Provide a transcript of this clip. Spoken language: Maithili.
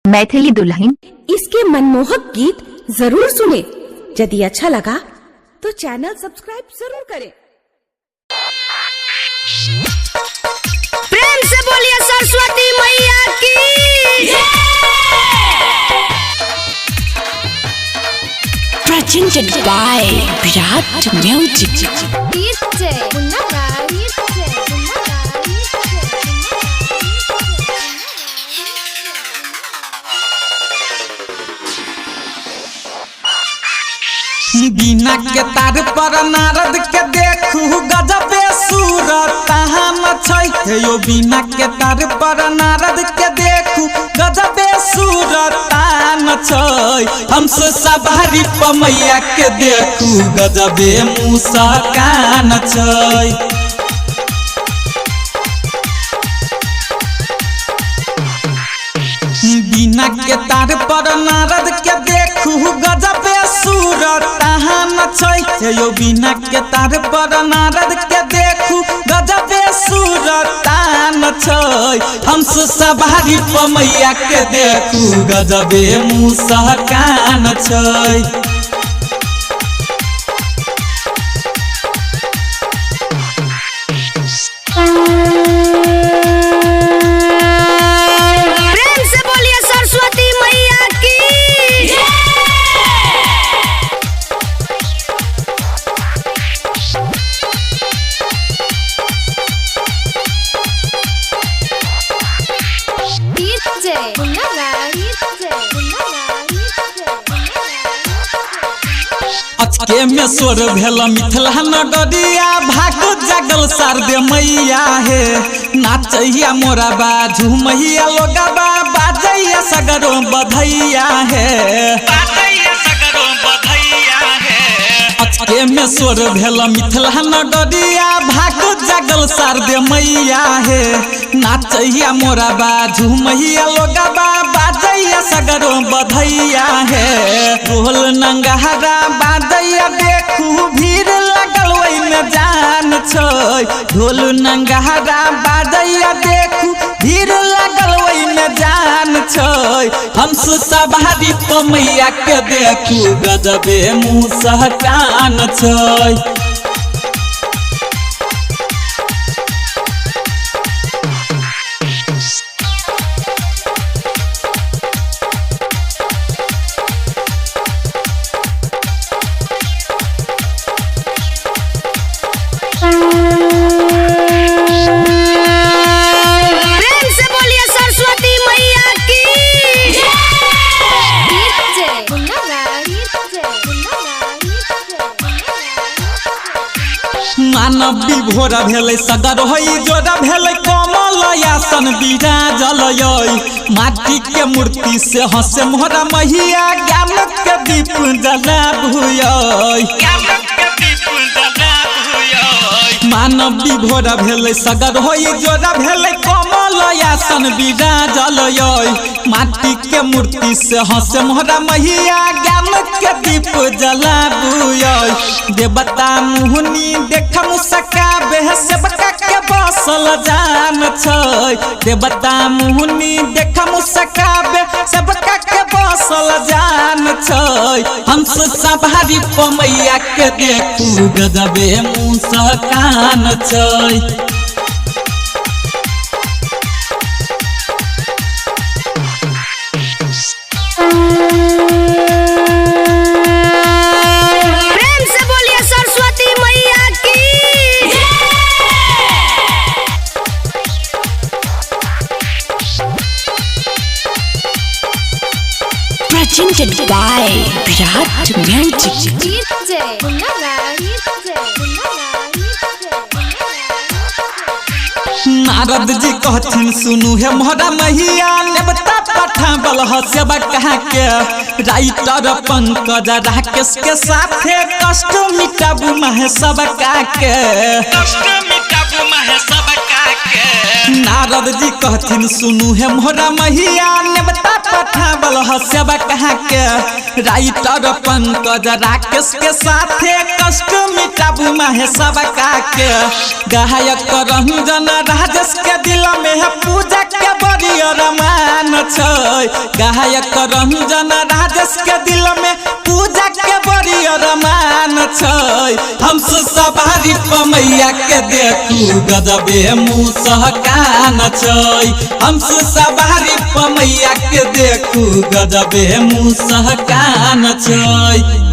मैथिली दुल्हन। इसके मनमोहक गीत जरूर सुने। यदि अच्छा लगा तो चैनल सब्सक्राइब जरूर करें। प्रेम से बोलिए सरस्वती मैया की। Presented by Virat Music. DJ Munna DJ Munna DJ. बिना के तार पर नारद के देखू गजबे सूरत हम छै हे यो। बिना के तार पर नारद के देखू गजबे सूरत हम छै। हमसे सवारी पमैया के देखू गजबे मुस्कान छै। बिना के तार पर नारद के देखू गजबे सूरत हम छै यो। बिना के तार पर नारद के देखू गजबे सूरत हम छै। हमसे सवारी पमैया के देखू गजबे मुस्कान छै। प्रेम से बोलिए सरस्वती मैया की। DJ Munna DJ Munna DJ. अचके में स्वर भेल मिथिला नगरिया, भाग जागल शारदे मैया हे। नाचैया मोरा बा झुमैया लोगबा, बाजैया सगरो बधैया हे। अचके में स्वर भेल मिथिला नगरिया, भाग जागल शारदे मैया हे। नाचैया मोरा बा झुमैया लोगबा, बाजैया सगरो बधैया हे। ढोल नंगहरा बाजैया देखू भीड़ लगल ओहिमे जान छै। ढोल नंगहरा बाजैया देखू भीड़ लगल ओहिमे जान छै। हमसे सवारी पमैया के देखू गजबे मुस्कान छै। प्रेम से बोलिए सरस्वती मैया की। DJ Munna DJ Munna DJ. मानव विभोर भेलै सगर होई जोर भेलै, कमल आसन विराजल यै। माटी के मूर्ति से हंसे मोहरा मैया, ज्ञान के दीप जला भूयै। मानव विभोर भेलै सगर होई जोर भेलै, कमल आसन विराजल यै। माटी के मूर्ति से हंसे मोहरा मैया, ज्ञान के दीप जला बुयै। देवता मुहनी देख मुसकाबे, सेवका के बसल जान छै। देवता मुहनी देख मुसकाबे, सेवका के बसल जान छै। हमसे सवारी पमैया के देखू गजबे मुस्कान छै। प्रेम से बोलिए सरस्वती मैया की। Presented by Virat Music. DJ Munna DJ Munna DJ. Narad ji कहथिन सुनू हे मोहरा मैया, नेवता पठाबल ह सेवका के। राइटर पंकज राकेश के साथे कष्ट मिटाबू महे सबका के। नारद जी कहथिन सुनू हे मोहरा मैया, नेवता पठाबल ह सेवा कहाँ के। राइटर पंकज राकेश के साथे कष्ट मिटाबू माहे सब के। गायक रंजन राजेश के दिल में है पूजा के बड़ी अरमान छै। गायक रंजन राजेश के दिल में पूजा के बड़ी अरमान छै। हम सवारी पमैया के देखू गजबे मुँह कान छै। हम सवारी पमैया के देखू गजबे मुँह कान छै।